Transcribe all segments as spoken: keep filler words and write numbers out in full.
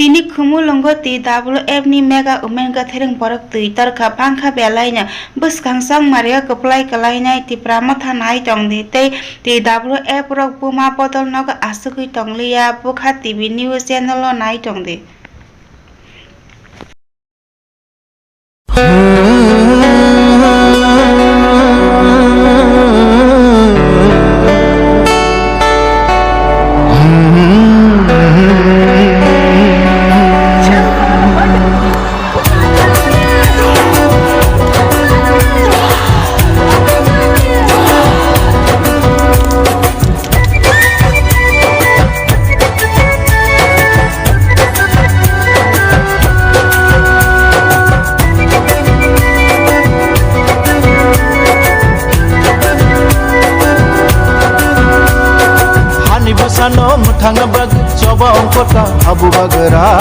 Tini Khumulwngo T W F ni Mega Women Gathering borok twi torkha, bangkha belaino bwskang chongmario kwplai kwlainai Tipra Motha nai tongdi tei T W F rok buma bodol nogo achugwi tongliya, bwkha T V news channel o nai tongdi. Hani bwsano mwthangna bagwi choba ongkota habu bagra.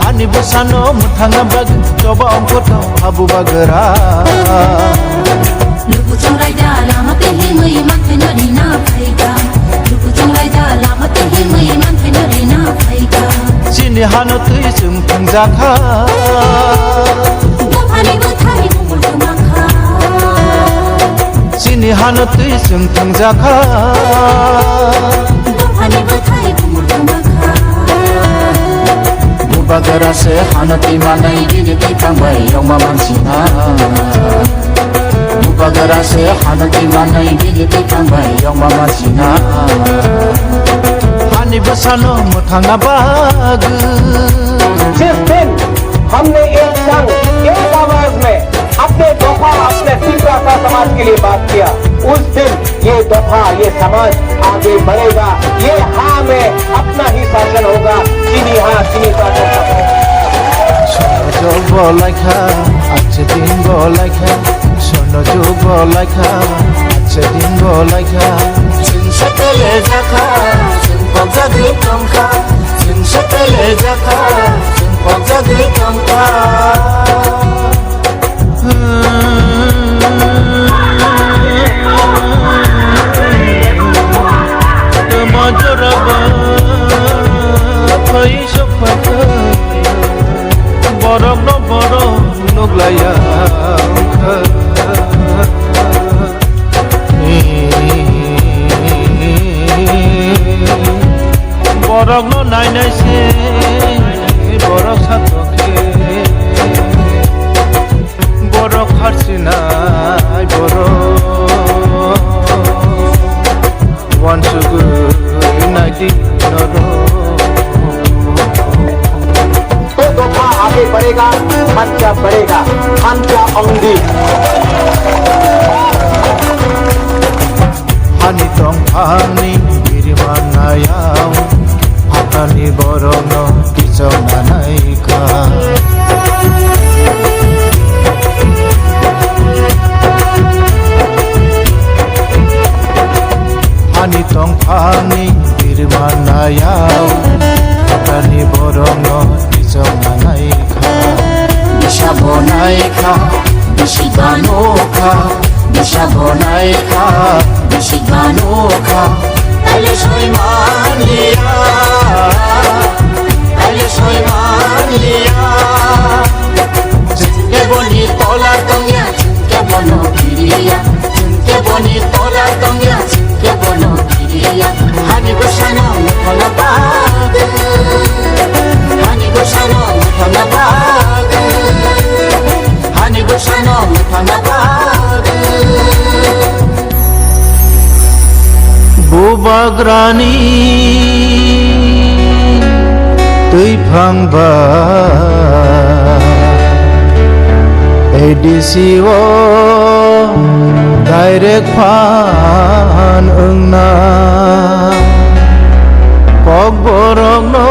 Hani bwsano mwthangna bagwi choba ongkota habu bagra. Luku chungraida lama twi himwi manthaino rina phaikha. Luku chungraida lama twi himwi manthaino rina phaikha. Chini hano twi chwng thangjakha. Dophani bwthai bumul kwmakha. Chini hano twi chwng thangjakha. Dophani bwthai bumul kwmakha. Bubagra se hano twi manai bini twi thangbai yongma mansina. Bubagra se hano twi manai bini twi thangbai yongma mansina. Hani bwsano mwthangna bagwi. जिस दिन हमने एक संग, एक आवाज में अपने दोफा, अपने तिपरासा समाज के लिए बात किया, उस दिन ये दोफा, ये समाज आगे बढ़ेगा। ये हाँ में अपना ही शासन होगा, चीनी हाँ, चीनी शासन खत्म। Sono jog bo laikha, ache din bo laikha. Sono jog bo laikha, ache din bo laikha. Chwng sepele jakha, chwng pokjagwi tongkha. Chwng sepele jakha, chwng pokjagwi tongkha. Tamo jorabo thoi sokphaikha, borokno borok nuklaiya wngkha. Borokno nainai se borok satokhe. Borok harsinai borok uansugwi naidi norok. दो दफा आगे बढ़ेगा, खर्चा बढ़ेगा, खर्चा Aundhi. Hani tongphangni biriman nayao, hathani borokno kichongna naikha. Hani tongphangni biriman nayao, hathani borokno kichongna naikha. Bisa bo naikha, bisi gano kha. Bisa bo naikha, bisi gano kha. Taile soi manliya, taile soi manliya. Chwngke boni tola tongya, chwngke bono kiriya. Chwngke boni tola tongya, chwngke bono kiriya. Hani bwsano muthana bagwi, hani bwsano muthana bagwi. Hani bwsano muthana bagwi. Bubagrani twiphang ba A D C o direct phan wngna. Kokborokno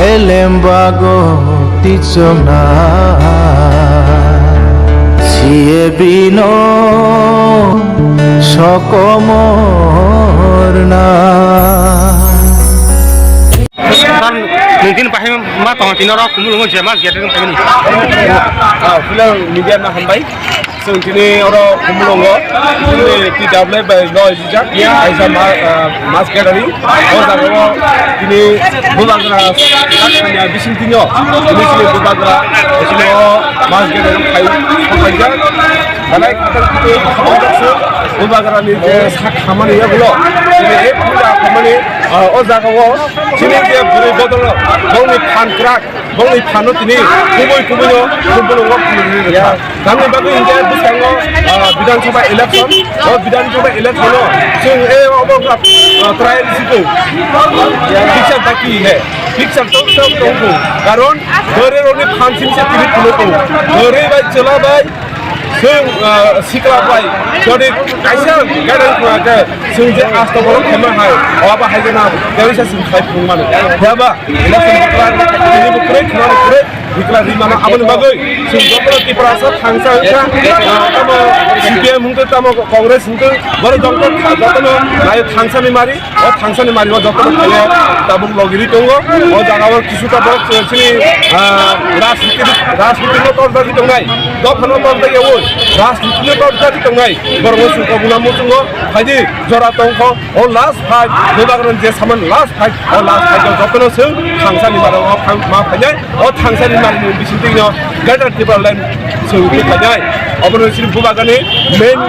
elem bago tichokna, C A B no sokomorna. Sir, nwng tini bahai ma tongo, tini oro Khumulwngo je ma gate wng phaimani. Ah, puila media no hambai. Tini oro Khumulwngo, tini T W bai no sijak, kaisa ma-, ah, mass gathering. O jaga o tini Bubagra sakya bising tini o, tini sini Bubagra, sini o mass gathering khai, khaijak. Belai khatar khatar Bubagra ni je sak hamani yagulo, tini e puja hamani, ah, o jaga o, tini je bwrwi bodol, bongni phan kwrak, bongni phano tini kubui kubui no, kubui no wak khulurwi rwkha. Tamni bagwi hinkhe bwskango, ah, Bidhan Sabha election, o Bidhan Sabha election o chwng e obo wngkha, ah, trial siko. Picture daki he, picture tok tok tongkho. Karon bwrwi rokni phan simi se tini phunukgo. Bwrwi bai chwla bai chwng, ah, sikla bai jodi kaisa guideline khna khe chwng je asta borok khaima hai, obo hai jana, kaisa chwng khai phunukmani. Phiya ba? Election bwkra, tini bwkra, khwna bwkra, bwkra ri mano. Aboni bagwi chwng jotono Tiprasa thangsa wngkha, ah, tamo C P M hwnkhe, tamo Congress hwnkhe, borok joto, jotono nayo thangsani mari, o thangsani mari o jotono khayo tabuk logiri tongo. O jaga o kisu ta borok chini, ah, rajniti, rajniti no torjagwi tongnai, dophano torjagwi tongnai, rajniti no torjagwi tongnai, borok no chwng kobuna muchungo phaidi jora tongkho. O last fight, Bubagra ni je saman last fight, o last fight o jotono chwng thangsani mari o phang-, ma phainai, o thangsani mari ni bisingtwi no Greater Tipraland chwng twi phainai. Obono chini Bubagra ni main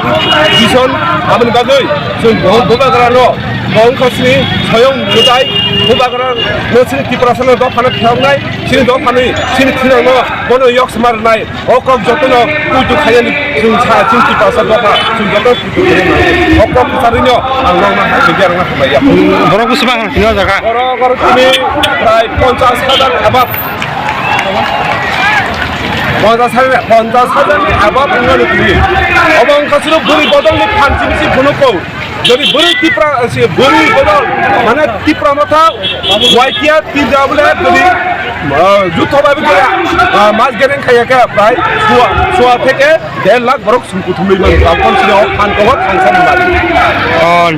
vision, aboni bagwi chwng bo Bubagra no bo wngkha chini soyong mwtai, Bubagra no chini Tiprasa no dophano phiyoknai, chini dophani, chini khwnang no bono yok sma rwnai. O kok jotono puitu khaiyani chwng sa, chwng Tiprasa dopha, chwng jotono puitu khaiyani. O kok kwcharwino ang nokna hai media rokno hambai ya. Borok bwswk bang tini o jaga? Borok, borok tini prai ponchas hajar above. Ponchas hajar, ponchas hajar ni above wngmani tini. Obo wngkha chwng bwrwi bodolni phan simi si phunukgo. Jodi bwrwi Tipra, se bwrwi bodol, mane Tipra Motha, Y T F Tipra bole jodi, ah, jutho bai bole, ah, mass gathering khaiya khe prai sua, sua theke der lakh borok sum kuthumwi mano. Tabukon sini o phan toho thangsa ni mari. Oh,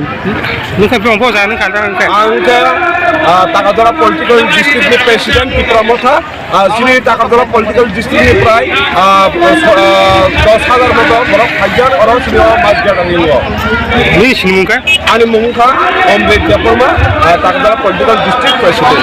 nung khe bong bo ja nung kanta nung khe? Ang khe, ah, Takajora political district ni president Tipra Motha. Ah, chini Takarjala political district ni prai, ah, so-, ah, dos hajar moto borok phaijak oro chini o mass gathering o. Nini sinimung khe? Ani mung kha Omrit Debbarma, ah, Takarjala political district president.